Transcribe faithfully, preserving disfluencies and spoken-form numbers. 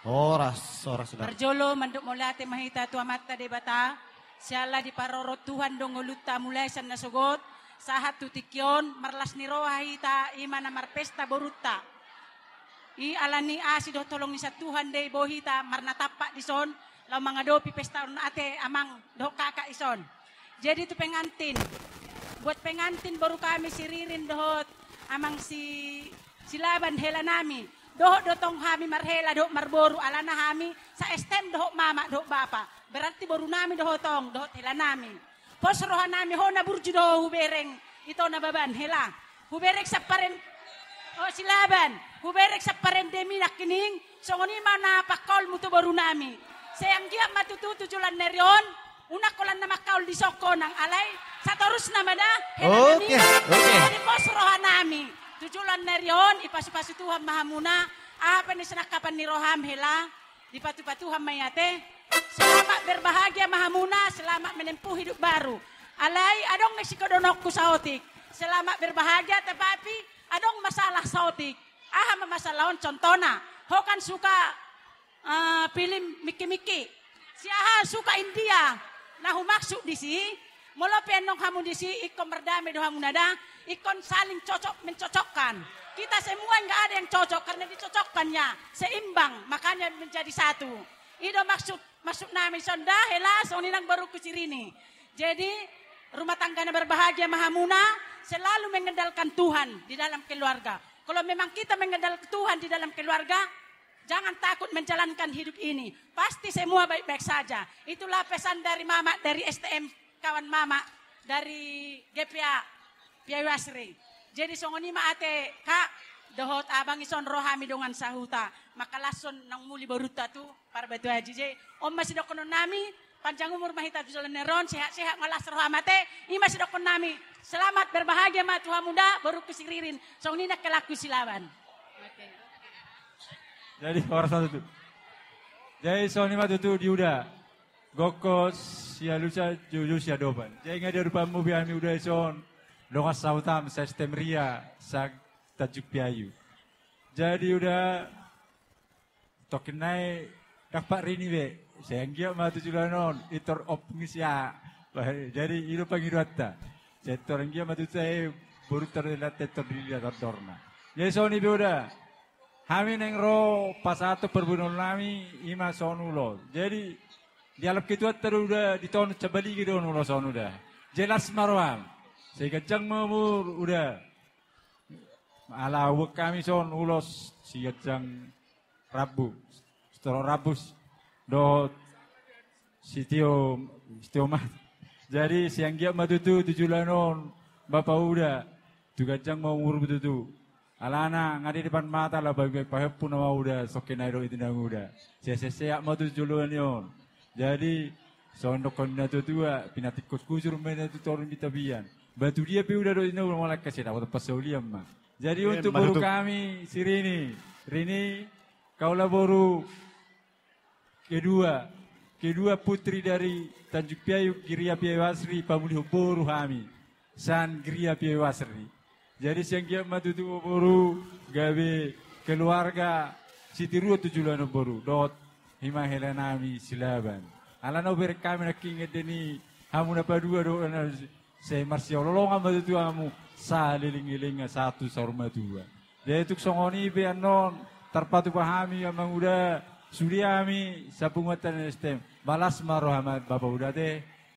Horas, horas, horas. Parjolo mandok mauliate ma hita tu Amanta Debata, siala diparorot Tuhan do ngolunta mulai sian nasogot sahat tu tingki on, marlas ni roha hita, i ma na marpesta borunta. I alani asi dohot holong ni Tuhan do i boi hita marnatampak dison, laho mangadopi pesta on ate amang dohot kakak dison. Jadi tu pengantin, buat pengantin boru kami si Ririn dohot amang si, si Laban hela nami. Dohot do tong hami marhela dohot marboru alana hami sa-S T M dohot mama dohot bapa. Berarti boru nami do ho tong, dohot hela nami. Pos roha nami ho na burju do ho hubereng ito Nababan hela. Hubereng samparen, o si Laban, hubereng samparendemi nangkining, songon i ma na pangkaolmu tu boru nami. Sai anggiat ma tutu tu joloan ni ari on, unang holan na mangkaol dison ho nang, alai satorusna ma da, hela nami. Oke, oke. Jadi pos roha nami tu joloan ni ari on, dipasupasu Tuhan ma hamuna, aha pe na sinangkapan ni roham hela, dipatupa Tuhan ma i ate. Selamat berbahagia ma hamuna, selamat menempuh hidup baru. Alai adong na sidohononku saotik. Selamat berbahagia, tetapi adong masalah saotik. Aha ma masalah on, contohna, ho kan suka, eh, film Miki-Miki. Si aha, suka India. Na humaksud disi, molo pe annon hamu disi, ingkon mardame do hamuna da, ingkon saling cocok mencocokkan. Kita semua nggak ada yang cocok, karena dicocokkannya, seimbang, makanya menjadi satu. I do maksud, maksud nami songon i da, hela, songon i nang borungku si Rini. Jadi, rumah tangga na berbahagia ma hamuna, selalu mengandalkan Tuhan di dalam keluarga. Kalau memang kita mengandalkan Tuhan di dalam keluarga, jangan takut menjalankan hidup ini. Pasti semua baik-baik saja. Itulah pesan dari Mamak, dari S T M, kawan Mamak, dari G P A, Piayu Asri. Jadi songon i ma ate, Kak, dohot abang, dison ro hami dongan sahuta. Mangkalashon naung muli borunta tu Parbatu Aji. Jadi on ma sidohonon nami, panjang umur ma hita tu joloan ni ari on, sehat-sehat ma las roham ate, i ma sidohonon nami. Selamat berbahagia ma tu hamu da, borungku si Ririn, songon i nang helangku si Laban. Oke. Jadi, horas ma tutu. Jadi, songon i ma tutu di uda. Gokhon sialusan, joujou siadopan. Jadi, nga diadopanmu be hami uda dison, dongan sahutam, sa-S T M Ria, sa-Tanjung Piayu. Jadi, uda, tongkin nai, dapot Rini be. Sai anggiat ma tu joloan on, pintor ompung i sia. Jadi, i do pangidoanta. Sai pintor anggiat ma tutu, sai boru tor dilante tor di tondorna. Jadi, songon i be uda. Hami naeng ro pasahathon parbue nami, i ma songon ulos. Jadi, dialap ketuanta do uda, di Tondok Sabalige do ulos on uda. Jelas ma roham. Sai ganjang ma umur uda. Ala huboan hami songon ulos, si ganjang rambu. Sitorop rambu. Dohot sitio, sitio ma. Jadi, sai anggiat ma tutu, tu joloan on, bapa uda, tu ganjang ma umurmu tutu. Alana, nga di depan mata, laho pahompu nama uda, songke nai dohot ita na muda. Sehat-sehat ma tu joloan ni on. Jadi, songon dohonon ni natua-tua, pinantikkos hujur ma inna tu toru ni tapian. Ba tu dia pe uda dohot ita na muda, molo angka sai dapotan parsaulian ma. Jadi, untuk boru hami, si Rini. Rini, kaulah boru kedua, kedua putri dari Tanjung Piayu, Geria Piayu Asri, pamulihon boru hami. Sian Geria Piayu Asri. Jadi, sai anggiat ma tutu boru, gabe keluarga sitiruon tu joloan on boru. Dohot, i ma hela nami si Laban. Alana hubereng hami nangkin ende ni hamu na padua dohot na Sai marsiololongan ma tutu hamu, saleleng-eleng sahat tu saur matua. Jadi tung songon i pe annon, tarpatupa hami amang uda, sude hami, sapunguanta na S T M. Ba las ma roha ma bapa uda ate,